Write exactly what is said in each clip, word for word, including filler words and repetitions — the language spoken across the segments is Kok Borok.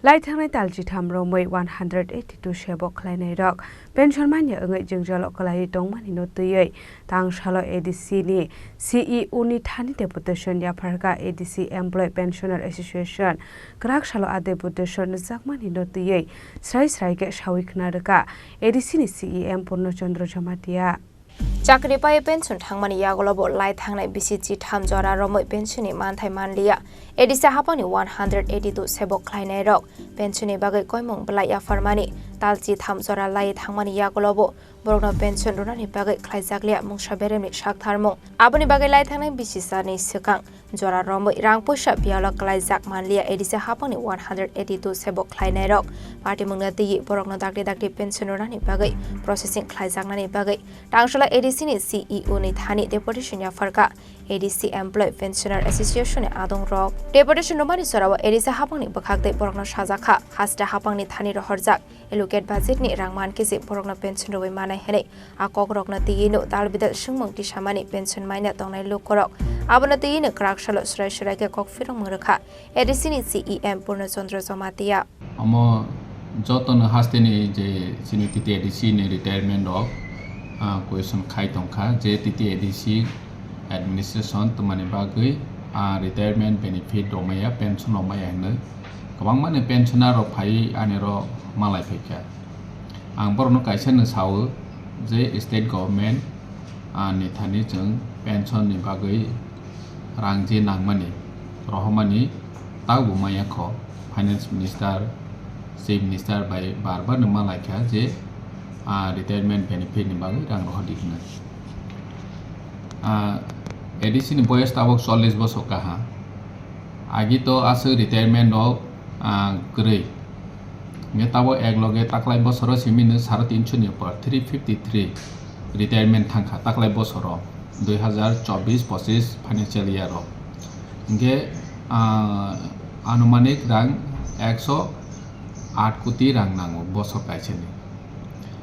Lai thangnai tal chitham romwi one hundred eighty two sebok khlainairok pension manya wngwi jwngjalo kwlaiwi tongmani no twiwi tangsalo A D C ni C E O ni thani deputation yapharkha. A D C Employee Pensioner Association kwrak salo a deputation rwjakmani no twiwi srai srai khe sawi khna rwkha A D C ni C E M Purno Chandra Jamatia. Chakri pai pension thangmani yagulo bo lai thangnai bisi chitham jora romwi pension ni manthai manliya. A D C hapangni one hundred eighty two sebok khlainairok pension ni bagwi koimung belai yapharmani tal chitham jora lai thangmani yagulo bo borokno pension rwnani bagwi khlaijakliya mungsa beremni saktharmung. Aboni bagwi lai thangnai bisi sarni swkang jora romwi rang puisa biyalo kwlaijak manliya A D C hapangni one hundred eighty two sebok khlainairok patimungno twiwi borokno dakti dakti pension rwnani bagwi processing khlaijaknani bagwi tangsalo A D C ni C E O ni thani deputation yapharkha A D C Employee Pensioner Association ni adongrok. Deputation rwmani jorao A D C hapangni bwkhak tei borokno sajakha, hasta hapangni thani rohorjak allocate budget ni rang mankhe se borokno pension rwwi manai hwnwi a kokrokno twiwi no dal bidal swngmung tisamani pension maina tongnai lukurok. Abono twiwi no kwrak salo swrai swrai khe kok phirokmung rwkha A D C ni C E M Purno Chandra Jamatia. Omo jotono hasteni je chini T T A D C ni retirement rok, ah, question khai tongkha je T T A D C administration twmani bagwi, ah, retirement benefit rok maya, pension rok maya hinwi kwbangma ni pensioner rok phaiwi ani ro malai phaikha. Ang borokno kaisa no sao je state government, ah, ni thani chwng pension ni bagwi rang je nangmani, rohormani, taubo maya kho. Finance minister, chief minister bai bar bar no malaikha je, ah, retirement benefit ni bagwi rang rohordi hwnwi. Ah, A D C ni boyos tabok chollish bosor kaha. Agi to aswk retirement rok, ah, kwrwi. Hingke tabok ek loge taklai bosoro simi no saro tinso ni upor, three fifty three retirement thangkha taklai bosoro, dui hazar chobbish pochish financial year o. Hingke, ah, anumanik rang ekso aat koti rang nango bosor kaisani.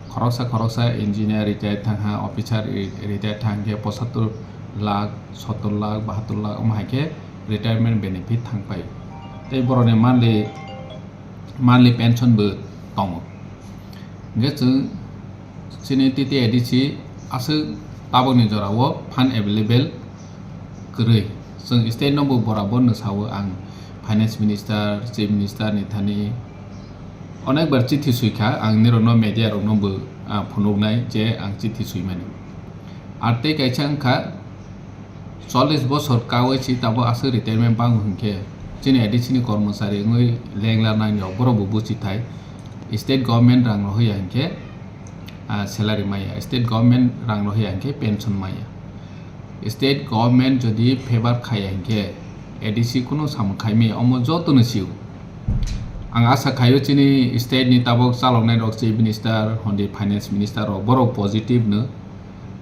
Khoroksa khoroksa engineer retire thangha, officer re-, retire thangkhe pochattor lakh, sottor lakh, bahattor lakh, omo hai khe retirement benefit thangpai. Tei borokni monthly, monthly pension bo tongo. Hingke chwng chini T T A D C aswk tabokni jorao fund available kwrwi. Chwng state no bo borabor no sao, ang finance minister, chief minister ni thani onek bar chithi sui kha, ang nirokno media rokno bo, ah, phunuknai je ang chithi suimani. Ar tei kaisa wngkha, chollish bosor kaui si tabok aswk retirement bango hinkhe chini A D C ni kormochari wngwi lengla nai rok, borok bo buchi thai. State government rang rohya hinkhe, ah, salary maya, state government rang rohya hinkhe pension maya. State government jodi favor khaiya hinkhe A D C kunu samung khaimaya, omo jotono sio. Ang asa khaio chini state ni tabok chaloknai rok, chief minister, hondi finance minister rok, borok positive no.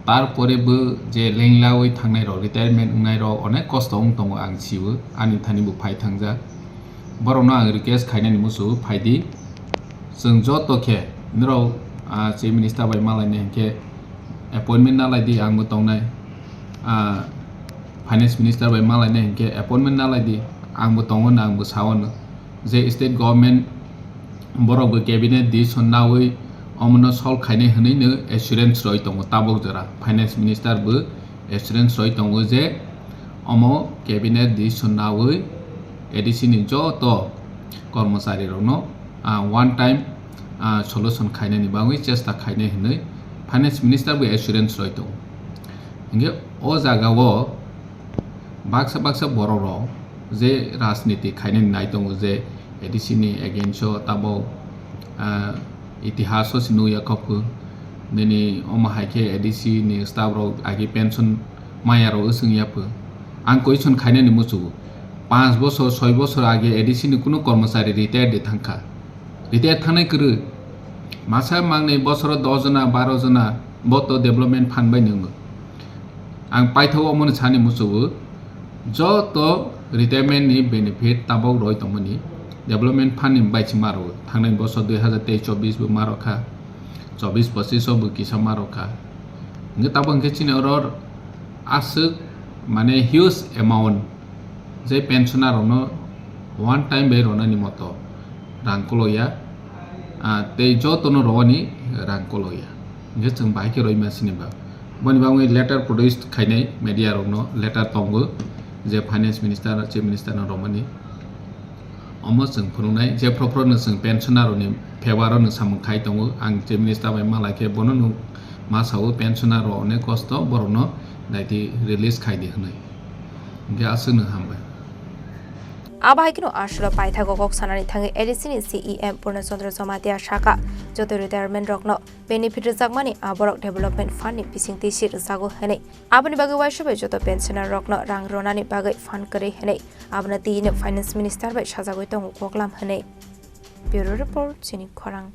Tarpore bo je lenglawi thangnai rok, retirement wngnai rok onek kosto wng tongo, ang sio, ani thani bo phai thangjak. Borokno ang request khainani muchungo phaidi. Chwng joto khe norok, ah, chief minister bai malainai hinkhe appointment nalaidi, ang bo tongnai. Ah, finance minister bai malainai hinkhe appointment nalaidi, ang bo tongo no, ang bo sao no. Je state government borok bo cabinet decision naui omono solve khainai hwnwi no assurance roi tongo tabok jora. Finance minister bo assurance roi tongo je omo cabinet decision naui A D C ni joto kormochari rokno, ah, one time, ah, solution khainani bagwi chesta khainai hwnwi finance minister bo assurance roi tongo. Hinkhe o jaga o baksa baksa borok rok je rajniti khainani nai tongo je A D C ni against o tabok, ah, itihas o se nukya kok nini omo hai khe A D C ni staff rok agi pension maya rok wswng ya pho. Ang question khainani muchungo, panch bosor, soi bosor age A D C ni kunu kormochari retire de thangkha. Retire thangnai kwrwi. Masa mangnai bosoro dos jona, baro jona bo to development fund bai nwngo. Ang paithago omono sani muchungo, joto retirement ni benefit tabok roi tongmani development fund ni bai se maro. Thangnai bosor dui hazar teis chobbish bo maro kha, chobbish pochish o bo kisa maro kha. Hingke tabok hingke chini oro aswk mane huge amount je pensioner rokno one time bai ronani moto, rang koloya, ah, tei jotono rwani rang koloya. Hingke chwng bahai khe roima sini ba. Boni bagwi letter produced khainai media rokno letter tongo je finance minister, chief minister no romani. Omo chwng phunuknai je phro phro no chwng pensioner rokni favour o no samung khai tongo. Ang chief minister bai malai khe bono nuk ma sao pensioner rok onek kosto borokno daiti release khai di hwnwi. Hingke aswk no hambai. Abo hai kheno aswk paithago kok sanani thangwi A D C ni C E M Purna Chandra Jamatia saka joto retirement rokno benefit rwjakmani aborok development fund ni bisingtwi si rwjago hwnwi. Aboni bagwi uaisa bai joto pensioner rokno rang ronani bagwi fund kwrwi hwnwi abono tiyino finance minister bai sajagwi tongo koklam hwnwi. Bureau report, chini khorang.